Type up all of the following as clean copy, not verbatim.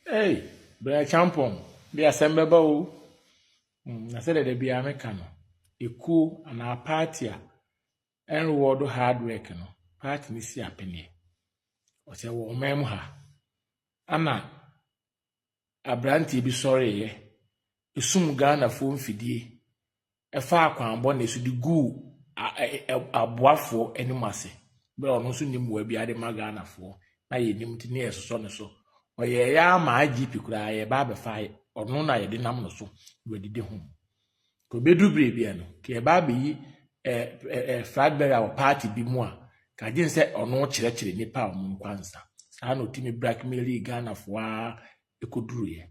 Ei, Brɛ Kyampɔn, de asɛm bɛba o. Na sɛdeɛ da biara meka no, ekuo anaa party a ɛnreward hard work no, party no si apeneɛ. Ɔsɛ wɔ ɔman mu ha. Ana aberanteɛ bi sɔreeɛ, esum Ghanafoɔ mfidie, ɛfa akwanbɔne so de guu aboafoɔ anim ase. Berɛ a ɔno nso nim mmoa biara de ma Ghanafoɔ na yɛnim nti ne yɛsosɔ ne so. Ɔyɛeɛ ama IGP koraa yɛba abɛfa ɔno na yɛde nam no so na wadidi ho. Ka obedu bere bi no, ka yɛba abɛyi flag bearer wɔ party bi mu a, ka gye sɛ ɔno kyerɛkyerɛ nnipa a wɔn nkwansa. Saa na otumi blackmail Ghanafoɔ a ɛkɔduruiɛ.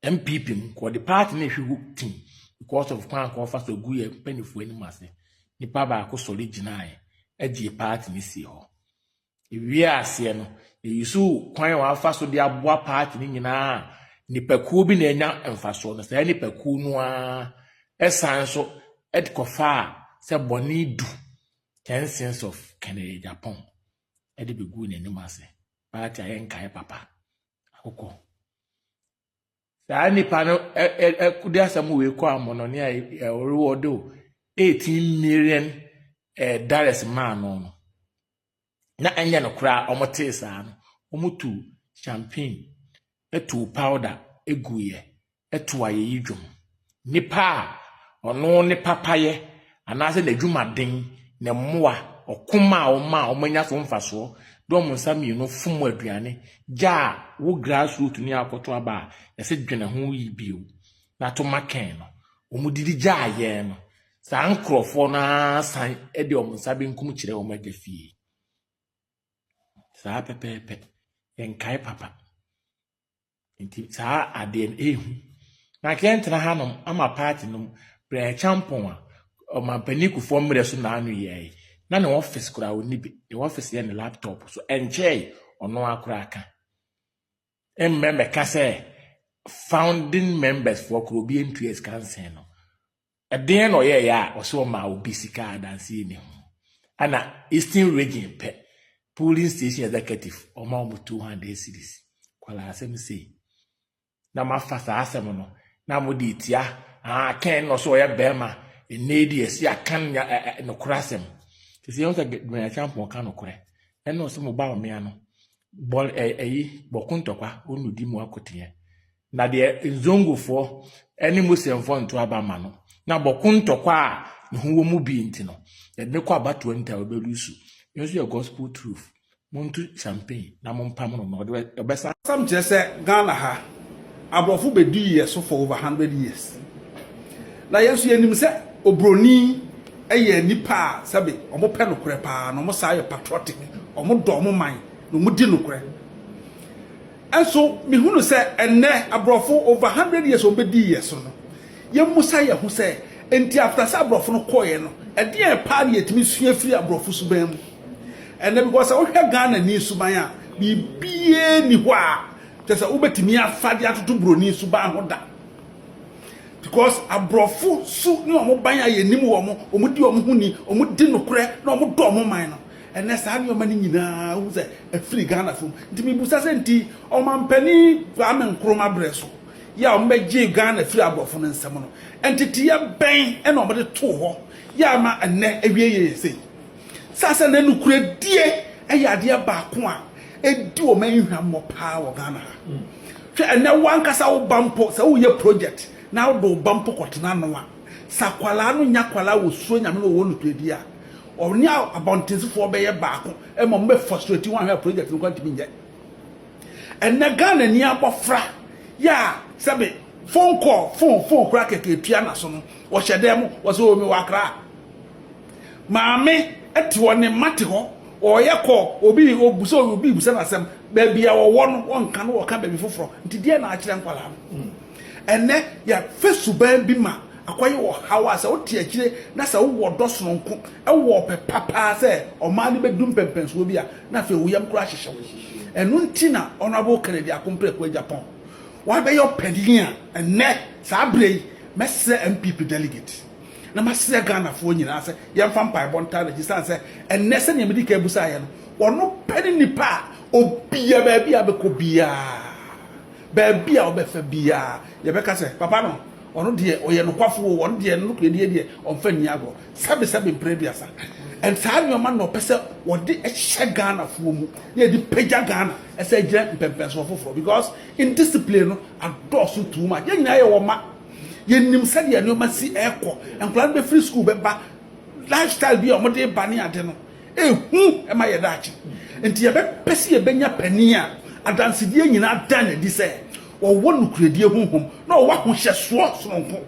NPP mu, ka ɔde party no ehwɛ hɔ tim because of kwan a ɔfa so gu yɛn mpanimfoɔ anim ase. Nipa baako sɔre gyinaeɛ gye party no si hɔ. Ewie aseɛ no, eyi so kwan a wafa so de aboa party no nyinaa, nipakuo bi na anya mfasoɔ no, saa nipakuo no ara ɛsan so ɛde kɔfaa sɛ bɔne du 10 sins of Kennedy Agyapong ɛde bɛguu n'anim ase. Party a yɛnkae papa akokɔ. Saa nipa no ɛ ɛ ɛ de asɛm wei kɔ amɔnɔne a ɛrewɔde o $18 million maa no. Na ɛnyɛ no koraa, wɔtee saa no, wɔtu champagne, ɛtu powder eguiɛ, ɛto ayɛyi dwom. Nipa a ɔno ne papayɛ anaasɛ n'adwumaden, ne mmoa, ɔkom a ɔma a wɔanya so mfasoɔ de wɔn nsa mmienu fom aduane gya a wo grassroot ne akɔto aba a yɛsɛ dwene ho yi bio na to ma kɛn no, wɔn didi gyaa yɛn no, saa nkurɔfoɔ no ara san de wɔn nsa benkum kyerɛ wɔn agya fie. Saa pɛpɛɛpɛ, yɛnkae papa. Nti saa adeɛ no ehu. Na nka yɛntena hanom ama party no mu Brɛ Kyampɔn a ɔmampanin Kufuor mmerɛ so n'ano yɛe na ne office koraa ɔnni bi. Ne office yɛ ne laptop so ɛnkyɛe ɔno ara koraa ka. Mmɛ mmɛka sɛ founding members foɔ koraa obi ntua sika nsɛn no. Ɛdeɛn na ɔyɛeɛ a ɔsɛ ɔmaa obi sika adanseɛ ni ho? Ɛna Eastern Region pɛ polling station executive ɔma wɔn 200 cedis. Kwalaa asɛm sei. Na mafa saa asɛm no na mo de tia ah Ken na ɔsɛ ɔyɛ bɛrima ɛnɛ di ɛsi aka nya ɛ ɛ nokorɛ asɛm. Te sɛ yɛn sɛ Brɛ Kyampɔn ka nokorɛ. Ɛna ɔsɛ mo ba ɔmea no bɔl ɛ ɛyi bɔko ntɔkwa ɔnu di mu akoteɛ. Na deɛ Nzongofoɔ ɛne Muslimfoɔ nto aba ma no na bɔko ntɔkwa a ne ho wɔ mu bi nti no, yɛde ne kɔ abatoɔ nti a ɔbɛlose. Yɛn nso yɛ gospel truth. Monto champagne na mompam no na ɔde ɔbɛsa. Asɛm kyerɛ sɛ Ghana ha, aborɔfo bɛdii yɛ so for over 100 years, na yɛn nso yɛnim sɛ oburoni yɛ nipa a sɛbe ɔmo pɛ nokorɛ paa na ɔmo saa yɛ patriotic, ɔmo dɔ ɔmo man na ɔmo di nokorɛ. Ɛnso mehunu sɛ ɛnnɛ aborɔfo over 100 years ɔmo bɛdii yɛ so no, yɛmmusa yɛn ho sɛ, nti after sɛ aborɔfo no kɔɔɛ no, ɛdeɛn paa ne yɛtumi sua firi aborɔfo suban mu ɛnɛ? Because sɛ wohwɛ Ghana ni suban a, biribiara ni hɔ a kyerɛ sɛ wobɛtumi afa de atoto buroni suban ho da, because aborɔfo su ne wɔn ban a yɛnim wɔn, wɔn di wɔn ho ni, wɔn di nokorɛ na wɔn dɔ wɔn man no, ɛnɛ saa nneɛma no nyinaa wohu sɛ ɛfiri Ghana fam. Nti mibusa sɛ, nti ɔmampanin Kwame Nkrumah brɛ so yɛ a wɔbɛgye Ghana firi aborɔfo no nsam no, nteteyɛ bɛn ɛna wɔde too hɔ yɛ ama ɛnɛ awie yɛ yɛ sei saa sɛ na nokorɛdie ɛyɛ adeɛ baako a ɛdi wɔn nhwammɔ paa wɔ Ghana ha? Hwɛ, ɛnɛ wankasa wo ba mpo, sɛ woyɛ project na wode wo ba mpo kɔtena no a, sɛ akwalaa no nya akwalaa wɔ suro Nyame no wɔwɔ nokorɛdie a, ɔne abɔntensefoɔ bɛyɛ baako ma ɔmo bɛ frustrate wɔn ahwɛ a project no kɔ ntumi nyɛ. Ɛnɛ Ghana ni abɔfra yɛ a, sɛbe phone call, phone kora kɛkɛ etua na so no, wɔhyɛ dɛm mu wɔsɛ omi wɔ Akra, maame te hɔ, ne mma te hɔ, ɔyɛ kɔ obi obusa, obi busa n'asɛm, baabi a wɔwɔ no wɔnka no, wɔka baabi foforɔ. Nti deɛ na akyerɛ nkwalaa no, ɛnɛ yɛfɛ suban bi ma akɔyɛ wɔ haw a sɛ wote akyire na sɛ wowɔ dɔ sononko ɛwɔ ɔpɛ papaa sɛ ɔman no bɛdu mpɛmpɛnsoɔ bi a, na afei wo yam koraa hyehyɛ wo. Ɛno nti na Honourable Kennedy Akompreko Agyapong wabɛyɛ ɔpanin a ɛnɛ saa berɛ yi mɛsrɛ NPP delegate na masrɛ Ghanafoɔ nyinaa sɛ yɛmfa mpaebɔ ntaa n'akyi, sane sɛ ɛnnɛ sɛnea medi kan busaeɛ no, ɔno pɛ ne nipa a obia baabi a bɛkɔ biara. Baabi a wobɛfa biara, yɛbɛka sɛ, Papa no, ɔno deɛ ɔyɛ nokwafo o, ɔno deɛ ne nokorɛdie deɛ, ɔmfa nni agorɔ. Sɛbesɛbe mprɛ aduasa. And saa nneɛma no na ɔpɛ sɛ wɔde hyɛ Ghanafoɔ mu na yɛde pagya Ghana ɛsɛ gyina mpɛmpɛnsoɔ foforɔ because indiscipline no adɔɔso too much. Yɛn nyinaa yɛwɔ mma. Yɛnim sɛdeɛ nneɛma si ɛrekɔ. Nkwadaa no bɛfiri school bɛba, lifestyle bi a wɔde ba ne ade no, ehu ma yɛ daakye. Nti yɛbɛpɛ sɛ yɛbɛnya panin a adansedie nyinaa da no adi sɛ ɔwɔ nokorɛdie honhom na ɔwɔ ahohyɛsoɔ sononko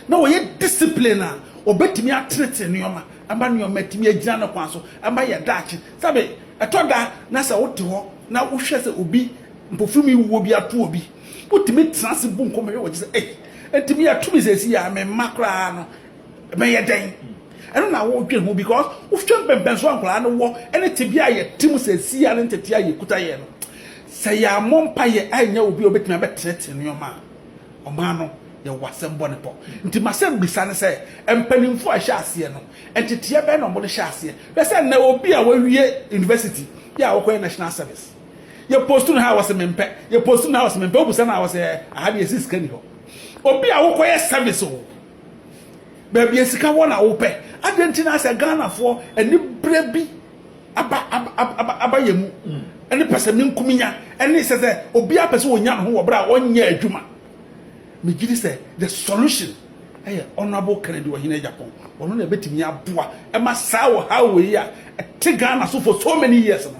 na ɔyɛ discipline a ɔbɛtumi atenetene nneɛma ama nneɛma atumi agyina ne kwan so ama yɛ daakye. Sɛbe ɛtɔ da na sɛ wote hɔ na wohwɛ sɛ obi mpofirim wuo bi ato obi, wotumi tena ase bu nkɔmmɔ hwɛ wɔgye sɛ ei, ntumi yɛto me sɛsi a me mma koraa no mɛyɛ dɛn? Ɛno na wodwen ho because wohwɛ mpɛmpɛnso a nkwadaa no wɔ ɛne tebea a yɛte mu sɛsi a ne ntete a yɛkuta yɛ no, sɛ yɛammɔ mpaeɛ anyɛ obi a obɛtumi abɛtenetene nneɛma a, ɔman no yɛwɔ asɛm bɔ ne pɔ. Nti masɛm bisa ne sɛ, mpanimfoɔ a ɛhyɛ aseɛ no, nteteɛ bɛn na wɔde hyɛ aseɛ? Hwɛ sɛ nnɛ obi a wawie university yɛ a wɔkɔyɛ national service, yɛ post no ha a wɔsɛ mempɛ, yɛ post no ha a wɔsɛ mempɛ, wobusa no a wɔsɛ aha deɛ yɛsi sika ni hɔ. Obi a wokɔyɛ service o, baabi a sika wɔ na wopɛ. Adɛn nti na sɛ Ghanafoɔ ani berɛ bi aba aba aba aba yɛ mu ɛne pɛ sɛ menkuminya ɛne sɛ sɛ obiara pɛ sɛ ɔnya ne ho wɔ berɛ a ɔnyɛ adwuma? Megye di sɛ the solution ɛyɛ Honourable Kennedy Ohene Agyapong. Ɔno na ɛbɛtumi aboa ɛma saa ɔhaw wei a ɛte Ghana so for so many years no.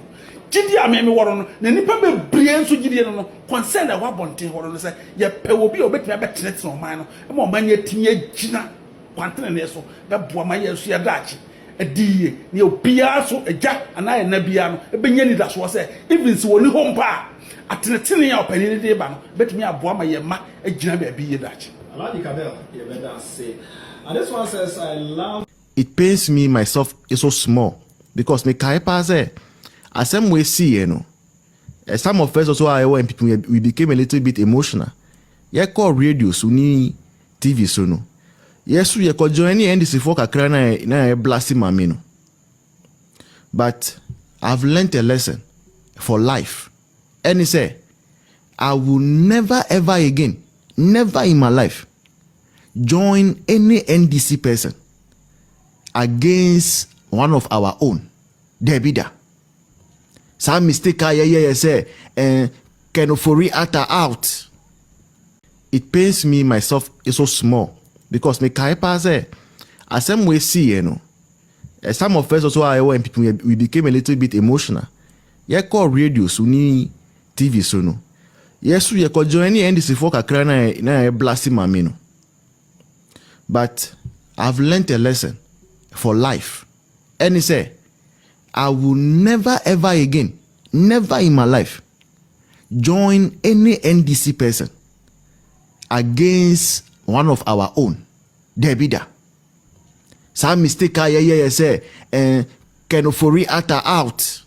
Gyidi a meme wɔ no no na nnipa bebree nso gyidie no no concern a ɛwɔ abɔnten hɔ no no sɛ yɛpɛ obi a ɔbɛtumi abɛtenetene ɔman no ma ɔman no atumi agyina kwantenene so, bɛboa ma yɛn nso yɛdaakye adi yie na obiara so agya anaa ɛna biara no ɛbɛnya anidasoɔ sɛ even sɛ wɔni hɔ mpo a, atenetene a ɔpanin no de ba no bɛtumi aboa ma yɛn mma agyina baabi yie daakye. Alhaji Kabel, yɛbɛda ase. And this one says, I love It pains me myself so small because mekae paa sɛ asɛm wei siiɛ no, some of us also a yɛwɔ NPP we became a little bit emotional. Yɛkɔɔ radio so ne TV so no, yɛso yɛkɔ join ne NDC foɔ kakra na na yɛ blast maame no. But I've learnt a lesson for life. Ɛne sɛ, I will never ever again, never in my life, join any NDC person against one of our own. Debi da. Saa mistake a yɛyɛ yɛ sɛ Ken Ofori Atta out. It pains me myself so small because mekae paa sɛ asɛm wei siiɛ no, some of us also a yɛwɔ NPP we became a little bit emotional. Yɛkɔɔ radio so ne TV so no, yɛso yɛkɔ join ne NDC foɔ kakra na na yɛ blast maame no. But I've learnt a lesson for life. Ɛne sɛ, I will never ever again, never in my life, join any NDC person against one of our own. Debi da. Saa mistake a yɛyɛ yɛ sɛ Ken Ofori Atta out.